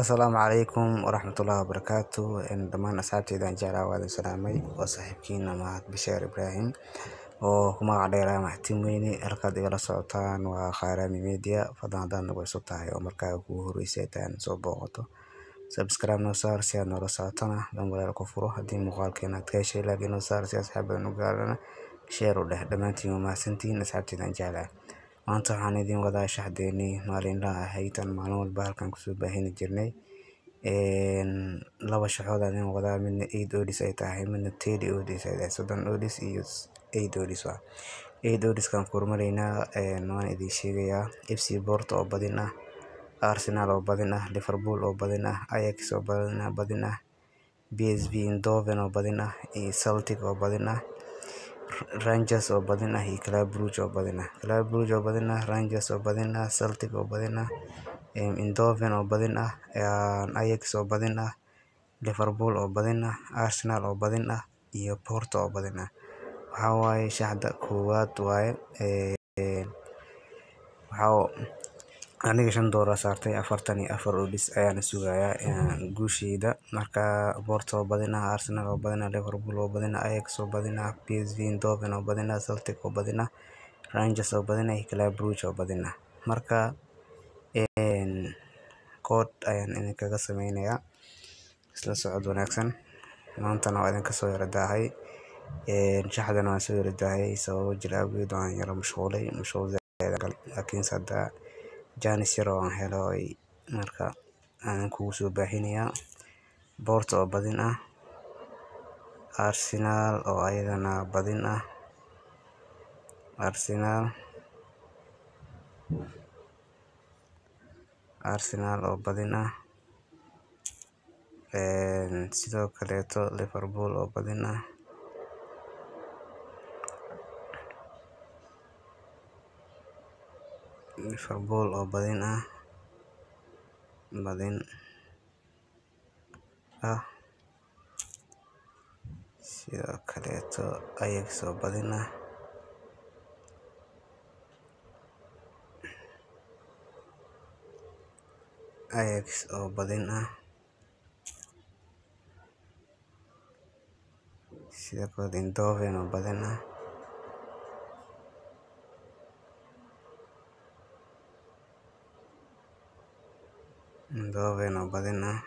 Asalaamu calaykum waraxmatullaahi wabarakaatu. Dhammaan asxaabteyda aan jeclahay waa idin salaamay. Waa saaxiibkiin Mahad Bashiir Ibraahim oo ku magac dheeraa Maxtin Weyne. Halkaad igala socotaan waa Khayrami Media. Fadlan haddaad nagu cusub tahay oo markaa kugu horeysay intaan soo booqato, subscribe noo saar si aad noola socotana gambaleel ku furo. Haddii muuqaalkeena aad ka heshay, like noo saar si asxaab badan u gaarana share u dheh. Dhammaantiin waa mahadsantihiin, asxaabteyda aan jeclahay. Maanta waxaan idin wadaa shaxdeenii maalinlaha ahayd aan maalin walba halkan kusoo baahini jirnay. Laba shaxood aan idin wadaa, midna 8 odds ay tahay, midna 30 odds ay tahay. 30 odds iyo 8 odds waa 8 odds kaan ku hormaraynaa. Waan idin sheegayaa: FC Porto oo badin ah, Arsenal oo badin ah, Liverpool oo badin ah, Ajax oo badin ah, PSV Eindhoven oo badin ah, iyo Celtic oo badin ah, Rangers oo badin ah iyo Club Brugge oo badin ah. Club Brugge oo badin ah, Rangers oo badin ah, Celtic oo badin ah, Eindhoven oo badin ah, Ajax oo badin ah, Liverpool oo badin ah, Arsenal oo badin ah iyo Porto oo badin ah. Waxaa waaye shaxda koowaad waaye. Waxaa aniga $5 saartay, 44 odds ayaana sugayaa guusheyda. Marka Porto oo badin ah, Arsenal oo badin ah, Liverpool oo badin ah, Ajax oo badin ah, PSV Eindhoven oo badin ah, Celtic oo badin ah, Rangers oo badin ah iyo Club Brugge oo badin ah. Marka code ayaan idinkaga sameynayaa, isla socod wanaagsan. Maantana waa idinka soo yara daahay, shaxdana waan soo yara daahayay sababo jira awgeed. Waan yara mashquulay, mashquul zaaid galay, laakiinse hadda chance yar oo aan helo marka aan kugu soo baahinayaa. Porto oo badin ah, Arsenal oo ayadana badin ah, Arsenal oo badin ah, sidoo kaleeto Liverpool oo badin ah, Liverpool oo badin ah, badin ah, sidoo kaleeto Ajax oo badin ah, Ajax oo badin ah, sidoo kale Eindhoven oo badin ah, Eindhoven oo badin ah,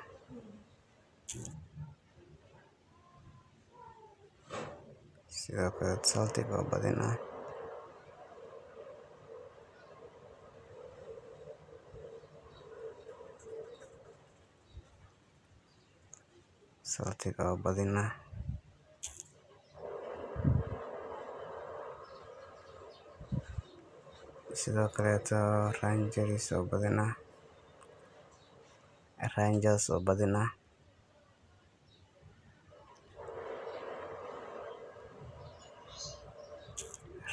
sidoo kale Celtic oo badin ah, Celtic oo badin ah, sidoo kaleeto Rangers oo badin ah, Rangers oo badin ah,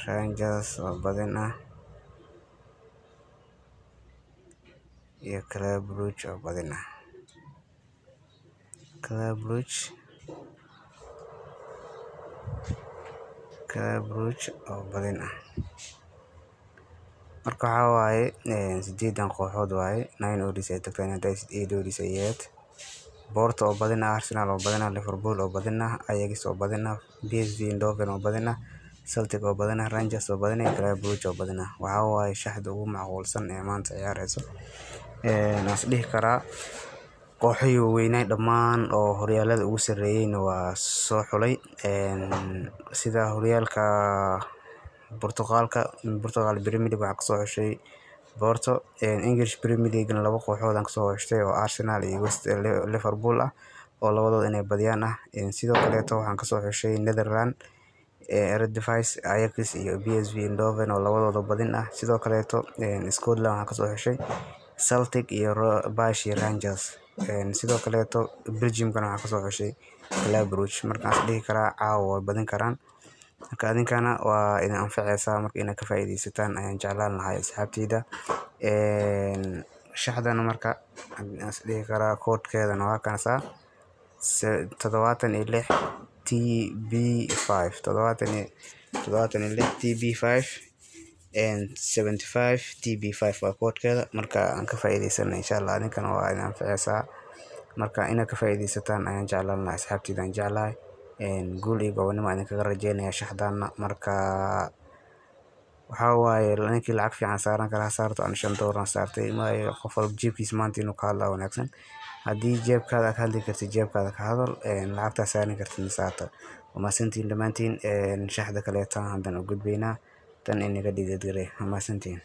Rangers oo badin ah iyo Club Brugge oo badin ah, Club Brugge, Club Brugge oo badin ah. Marka waxaa waaye sideedan kooxood waaye, 9 odds ay tagtaan, hadday 8 odds ay ahayd. Porto oo badin ah, Arsenal oo badin ah, Liverpool oo badin ah, Ajax oo badin ah, PSV Eindhoven oo badin ah, Celtic oo badin ah, Rangers oo badin ah, Club Brugge oo badin ah. Waxaa waaye shaxda ugu macquulsan ee maanta ciyaareyso. Waan is dhihi karaa kooxihii waaweynaa dhammaan oo horyaalada ugu sarreeyayna waa soo xulay, sida horyaalka Portugalka, Portugal Premier League waxaa kasoo xushay Porto. English Premier League laba kooxood aan kasoo xushtay oo Arsenal iyo West Liverpool ah oo labadooda inay badiyaan ah. Sidoo kaleeto waxaan kasoo xushay Netherland Eredivisie, Ajax iyo PSV Eindhoven oo labadooda badin ah. Sidoo kaleeto Scotland waxaan kasoo xushay Celtic iyo Bash iyo Rangers. Sidoo kaleeto Belgium-kana waxaan kasoo xushay Club Brugge. Markaan is dhihi karaa caawa way badin karaan. Marka adinkana waa idin anfaceysaa, marka inaad ka faa'iidaysataan ayaan jeclaan lahaa, asxaabteyda. Shaxdana marka aan is dhihi karaa koodhkeedana waa kaasaa 76 TB 5, 76 TB 5. 75 TB5 waa koodhkeeda. Marka aan ka faa'iidaysano insha Allah, adinkana waa idin anficaysaa. Marka inaad ka faa'iidaysataan ayaan jeclaan lahaa, asxaabteyda aan jeclahay. Guul iyo gobonimo ayaan idinkaga rajeynaya shaxdaana. Marka waxaa waaye ninkii lacag fiican saaran kara ha saarto. Ani $5 aan saartay, maayo qof walba jeebkiisa maanta inuu ka hadlaa wanaagsan. Haddii jeebkaada ka hadli kartid, jeebkaada ka hadal, lacagtaa saaran kartidna saarta. Waa mahadsantihiin dhammaantiin. Shaxda kaleeta haddana u gudbaynaa, tan inaga dhiirigeliyay. Waa mahadsantihiin.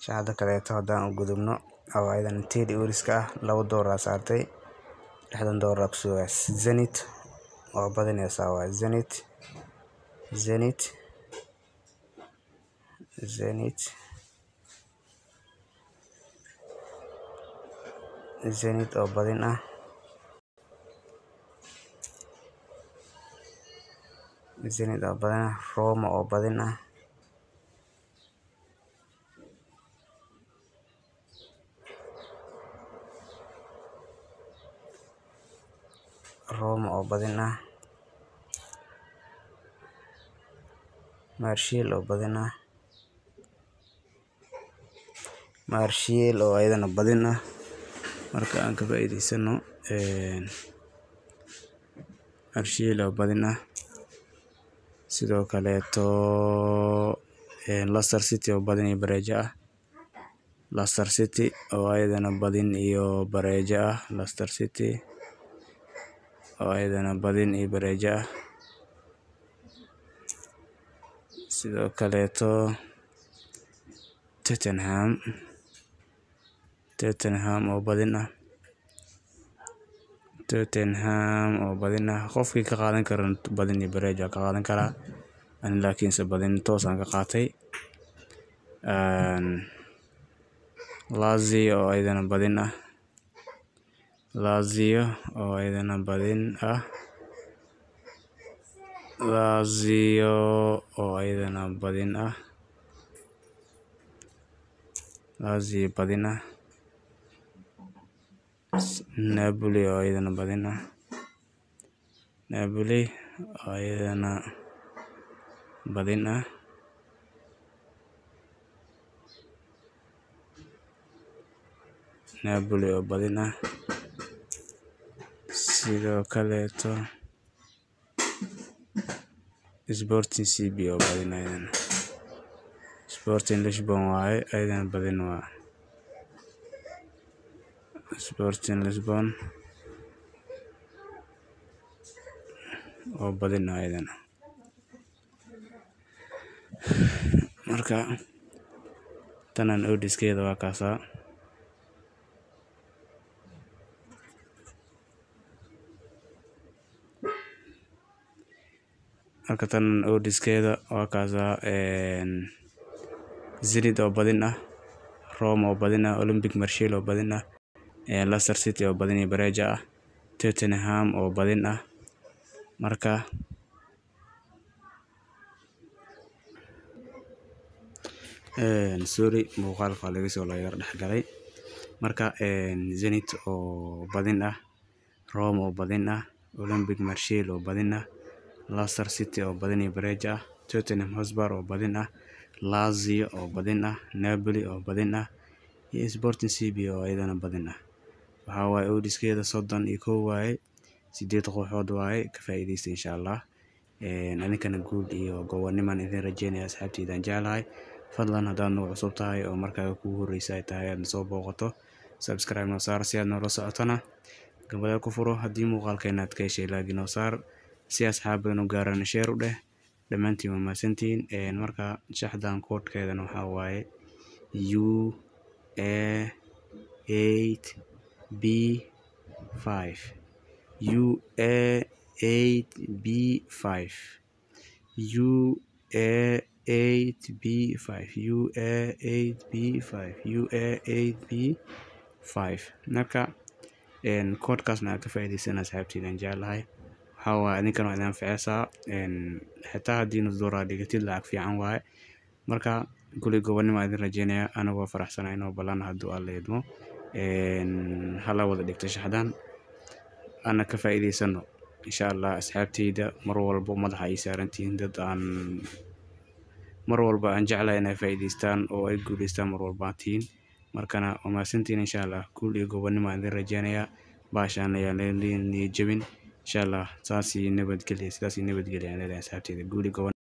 Shaxda kaleeto haddaan u gudubno oo ayadan 30 odds-ka ah, $2 aa saartay, $60 ku sugaya. Zenit waa badinaysaa, waa Zenit, Zenit, Zenit, Zenit oo badin ah, Zenit oo badin ah, Roma oo badin ah, Roma oo badin ah, Marseille oo badin ah, Marseille oo ayadana badin ah. Marka aan ka faa'iidaysano Marseille oo badin ah. Sidoo kaleeto Leicester City oo badin iyo bareejo ah, Leicester City oo ayadana badin iyo bareejo ah, Leicester City oo ayadana badin iyo bareejo ah. Sidoo kaleeto Tottenham, Tottenham oo badin ah, Tottenham oo badin ah. Qofkii ka qaadan karo badin iyo bareejo ka qaadan karaa, ani laakiinse badin toos aan ka qaatay. Lazio oo ayadana badin ah, Lazio oo ayadana badin ah, Lazio oo ayadana badin ah, Lazio badin ah, Napoli oo ayadana badin ah, Napoli oo ayadana badin ah, Napoli oo badin ah. Sidoo kaleeto Sporting CP oo badin ayadana, Sporting Lisbon waaye, ayadana badin waa Sporting Lisbon oo badin ayadana. Marka tanan odds-keeda waa kaasaa. Marka tan odds-keeda waa kaasaa. Zenit oo badin ah, Roma oo badin ah, Olympic Marseille oo badin ah, Leicester City oo badin iyo bareejo ah, Tottenham oo badin ah. Marka sorry, muuqaalka waa laga soo yar dhex galay. Marka Zenit oo badin ah, Roma oo badin ah, Olympic Marseille oo badin ah, Leicester City oo badin iyo bareejo ah, Tottenham Hotspur oo badin ah, Lazio oo badin ah, Napoli oo badin ah iyo Sporting CP oo ayadana badin ah. Waxaa waaye odds-keeda 31 waaye, 8 kooxood waaye. Ka faa'iidaysta insha Allah. Adinkana guul iyo gobonimo idin rajeynaya, asxaabteyda aan jeclahay. Fadlan haddaad nagu cusub tahay oo markaaga kugu horreysa ay tahay aad soo booqato, subscribe noo saar si aad noola socotona gabadha ku furo. Haddii muuqaalkeena aad ka heshay, like noo saar si asxaab badan u gaaraan, share u dheh. Dhammaantiin waa mahadsantihiin. Marka shaxdan koodhkeedana waxaa waaye UA8B5, UA8B5, UA8B5, UA8B5, UA8B5. Marka koodhkaasna aad ka faa'iidaysan, asxaabteyda aan jeclahay. Waxaa waaye idinkana waa idin anficaysaa, xitaa haddii $0.5 aad dhigatid lacag fiican waaye. Marka guli gobonimo idin rajeynaya, anagoo faraxsanahay inoo ballan hadduu Alla idmo. Hala wada dhigto shaxdan, ana ka faa'iidaysano. Insha Allah asxaabteyda mar walbo madaxa ay saarantihiin, dad aan mar walba aan jeclahay inay faa'iidaystaan oo ay guuleystaan mar walba aan tihiin. Markana waa mahadsantihiin. Insha Allah guul iyo gobonimo aan idin rajeynayaa. Baashaan ayaan niyad jabin insha Allah. Saas iyo nabadgelya, sidaas iyo nabadgelya aan leedahay asxaabteyda, guul iyo gobonimo.